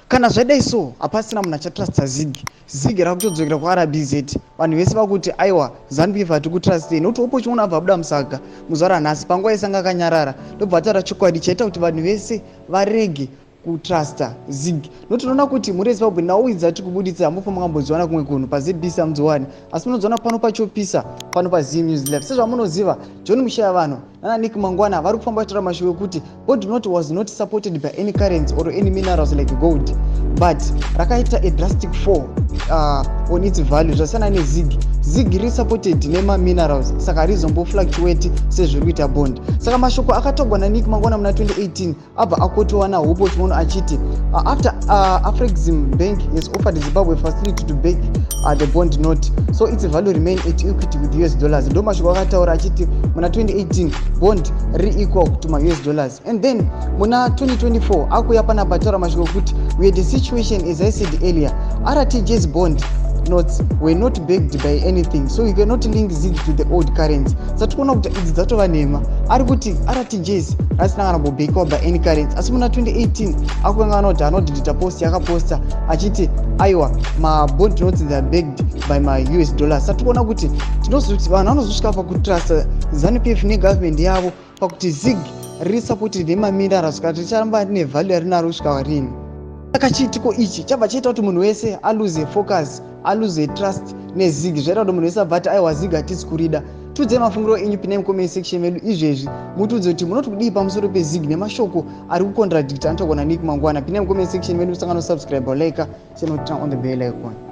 Kana zvadai so, hapasina munhu achatrusta ZiG. ZiG rakutodzokera kuRBZ. Vanhu vese vakuti aiwa, ZANU PF hatikutrustei, nekuti Hopewell Chin'ono abva abuda musaga muzuva ranhasi. Panguva yese anga akanyarara, ndobva ataura chokwadi chaita kuti vanhu vese varege kutrusta ZiG, nokuti unoona kuti mhuri yeZimbabwe, nhau idzi dzati kubuditsa hamufa makambodziwana kumwe kunhu. PaZBC hamudziwani, asi munodziwana pano pachopisa, pano paZim News Live. Sezvamunoziva, John Mushayavanhu nana Nick Mangwana vari kufamba vachitaura mashoko ekuti bond note was not supported by any currency or any minerals like gold, but rakaita a drastic fall on its value. Zvasiyana neZig. ZiG riri supported nemaminerals, saka harizombofluctuate sezviri kuita bond. Saka mashoko akatogwa naNick Mangwana muna 2018 abva akotowa naHopewell Chin'ono achiti after Afrexim Bank has offered Zimbabwe facility to back the bond note so its value remain at equity with US dollars. Ndo mashoko akataura achiti muna 2018 bond riri equal to maUS dollars. And then muna 2024 akuya panapa ataura mashoko ekuti we had a situation, as I said earlier, RTGS bond notes were not backed by anything, so you cannot link ZiG to the old currency. Saka tikuona kuti idzi dzatova nhema. Ari kuti RTGS rasina kana kumbobackiwa by any currency, asi muna 2018 akukanganwa kuti anodhilita post yakaposta achiti aiwa, mabond notes, they are backed by maUS dollars. Saka tikuona kuti vanhu vanozosvika pakutrusta ZANU PF negovernment yavo pakuti ZiG riri supported nemaminerals, kana richaramba rine value yarinaro kusvika rini. Saka chiitiko ichi chabva chaita kuti munhu wese alose focus, alose trust neZiG. Zvaita kuti munhu wese abva ati aiwa, ZiG hatisi kurida. Tiudzei mafungiro enyu, pinai mucomment section medu izvezvi, mutiudze kuti munoti kudii pamusoro peZiG nemashoko ari kucontradicta anotaurwa naNick Mangwana. Pinai mucomment section medu, musangano subscribe, like, channel, turn on the bell icon.